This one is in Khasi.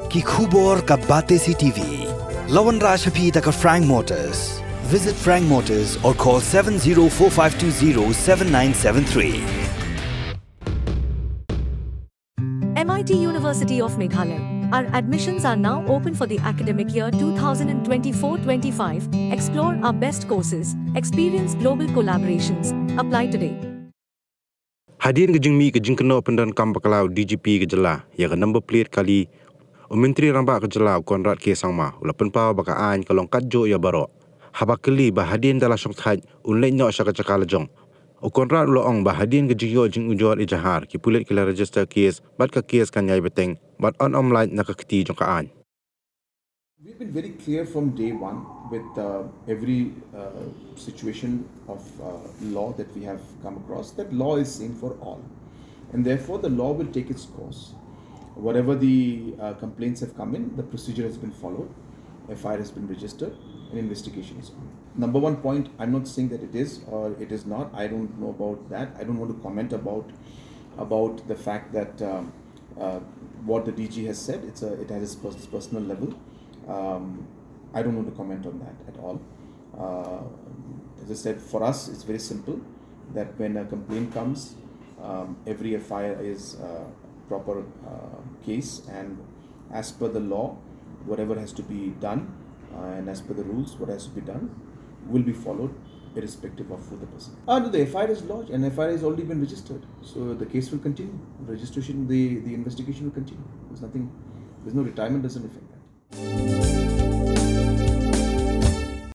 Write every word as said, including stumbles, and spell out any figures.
Ki khubor ka Batesi T V. La wanrah sha phi da ka Frank Motors. Visit Frank Motors or call seven zero four five two zero seven nine seven three. M I T University of Meghalaya. Our admissions are now open for the academic year two thousand twenty-four twenty-five. Explore our best courses, experience global collaborations. Apply today. Hadien ka jingmih ka jingkynnoh pyndonkam bakla u D G P ka jylla ïa ka number plate kali, u Myntri Rangbah ka jylla u Conrad K Sangma u la pynpaw ba ka aiñ ka long katjuh ïa baroh. Haba kylli ba hadien da la shongthait un leit noh sha ka jaka la jong, u Conrad u la ong ba hadien ka jingïoh jingujor ejahar ki pulit ki la register case bad ka case kan ïai bteng bad yn ym lait na ka kti jong ka aiñ. We've been very clear from day one with uh, every uh, situation of uh, law that we have come across that law is same for all, and therefore the law will take its course. Whatever the uh, complaints have come in, the procedure has been followed, F I R has been registered, and investigation is on. Number one point, I'm not saying that it is or it is not. I don't know about that. I don't want to comment about about the fact that um, uh, what the D G has said. It's a, it has its pers- personal level. Um, I don't want to comment on that at all. Uh, as I said, for us, it's very simple that when a complaint comes, um, every F I R is a proper uh, case, and as per the law, whatever has to be done uh, and as per the rules, what has to be done will be followed irrespective of who the person. Ah, no, the F I R is lodged and F I R has already been registered. So the case will continue. Registration, the, the investigation will continue. There's nothing, there's no retirement doesn't affect that.